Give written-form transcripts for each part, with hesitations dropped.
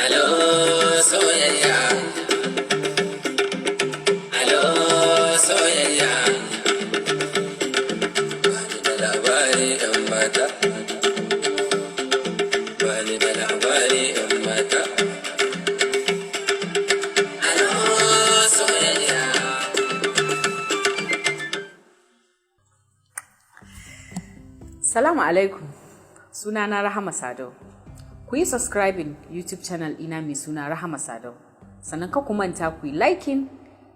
Alo soyayya. Alo soyayya. Bani da labari, 'yan mata. Bani da labari, 'yan mata. Alo soyayya. Salamu alaikum. Sunana Rahama Sadau. Ku yi subscribing YouTube channel ina mai suna Rahama Sadau. Sannan ka ku manta ku yi liking,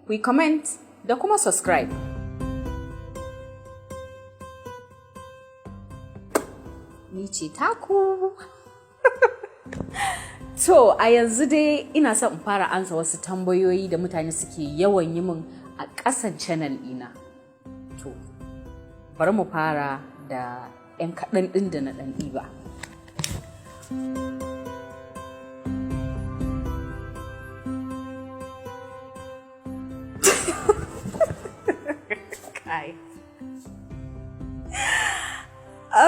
ku yi comment da kuma subscribe. Ni ce taku. To, a yanzu dai ina son in fara ansa wasu tambayoyi da mutane suke yawan yi min a ƙasan channel ina. To, bari mu fara da 'yan kaɗan ɗin da na ɗan ɗiba. Kai.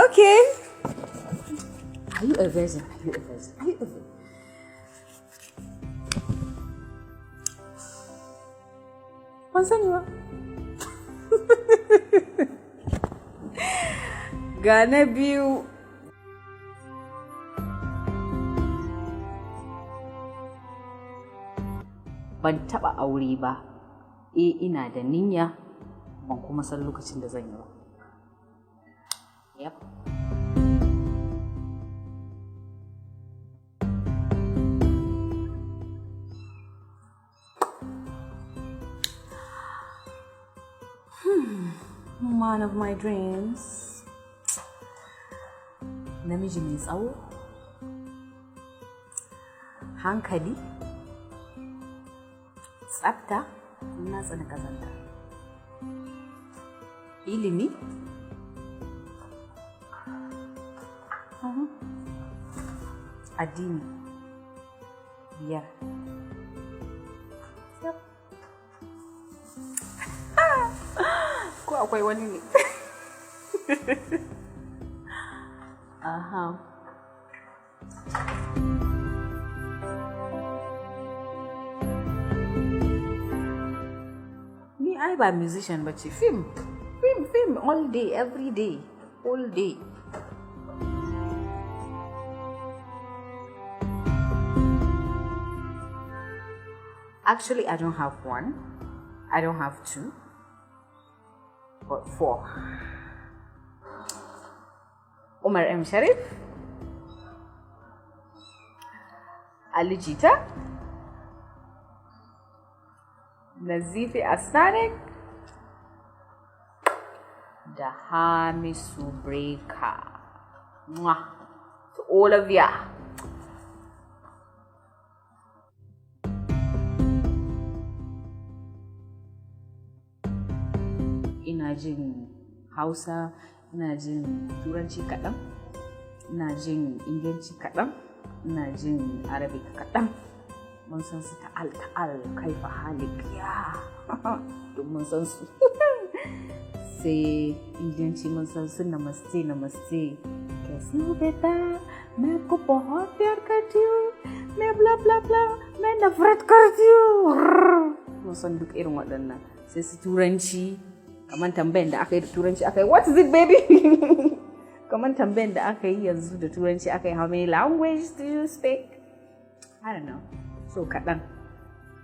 Okay. Are you a virgin? Are you a virgin? Are you a virgin? Ban sani ba. Ga na biyu. Ban taɓa aure ba. Eh, ina da niyya, ban kuma san lokacin da zan yi ba. Yep. Man of my dreams. Namiji mai tsawo. Hankali. Tsafta. Na tsani kazanta. Ilimi. Addini. Biyar. Yep. Ko akwai wani ne? Aha. Ni ai ba musician ba ce, film. Film, film all day, every day, all day. Actually, I don't have one. I don't have two. But four. Umar M. Sharif, Ali Jita, Nazifi Asnanik, da Hamisu Breaker. Mwah. To all of ya. Ina jin Hausa, ina jin Turanci kaɗan, ina jin Indiyanci kaɗan, ina jin Arabic kaɗan. Mun san su ta'al ta'al kaifa halik ya. Duk mun san su. Sai Indiyanci mun san su namaste namaste. कैसी हो बेटा, मैं आपको बहुत प्यार करती हूँ, मैं bla bla bla, मैं नफरत करती हूँ. Mun san duk irin waɗannan. Sai su Turanci, kamar tambayan da aka yi da Turanci aka yi, "What is it, baby?" Kamar tambayan da aka yi yanzu da Turanci aka yi, "How many language do you speak?" I don't know. So kaɗan.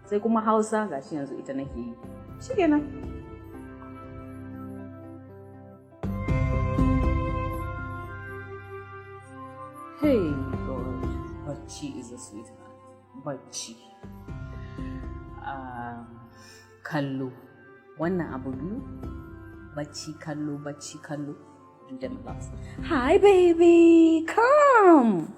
Sai kuma Hausa gashi yanzu ita nake yi. Shikenan. Hey God, bacci is a sweetheart. Bacci. Kallo. Wannan abu biyu, bacci kallo, bacci kallo. Do them a lot. Hi baby, come.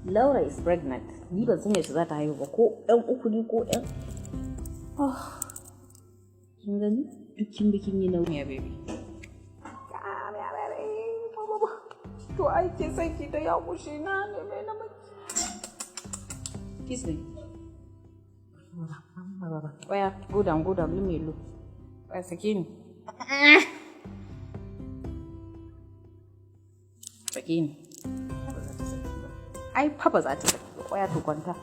Laura is pregnant. Ni ban san yaushe za ta haihu ba, ko ɗan uku ne ko ɗan. Oh. Kin gani? Dukkin bikin yi nauyi ya baby. To ai ke sai ki ta ya kushe na ne mai na maki. Kiss me. Oya, go down, go down, leave me alone. Oya, sake ni. Sake ni. Ba za ta saki ba. Ai, fa ba za ta saki ba. Oya, to kwanta.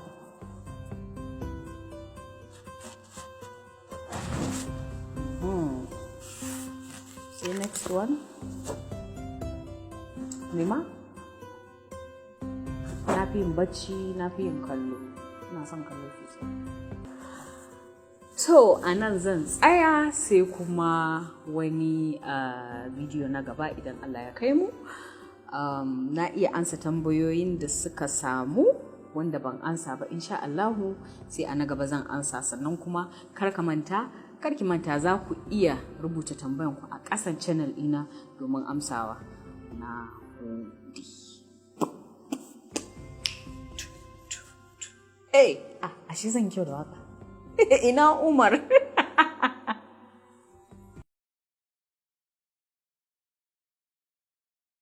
Sai next one. Nema? Na fi yin bacci, na fi yin kallo. Ina son kallo sosai. To, a nan zan tsaya, sai kuma wani bidiyo na gaba idan Allah ya kai mu. Na iya ansa tambayoyin da suka samu, wanda ban ansa ba, insha Allahu sai a na gaba zan ansa. Sannan kuma kar ka manta, kar ki manta, za ku iya rubuta tambayan ku a ƙasan channel ɗina domin amsawa. Na gode. Eh, ah, ashe zan kyau da waka. Ina Umar.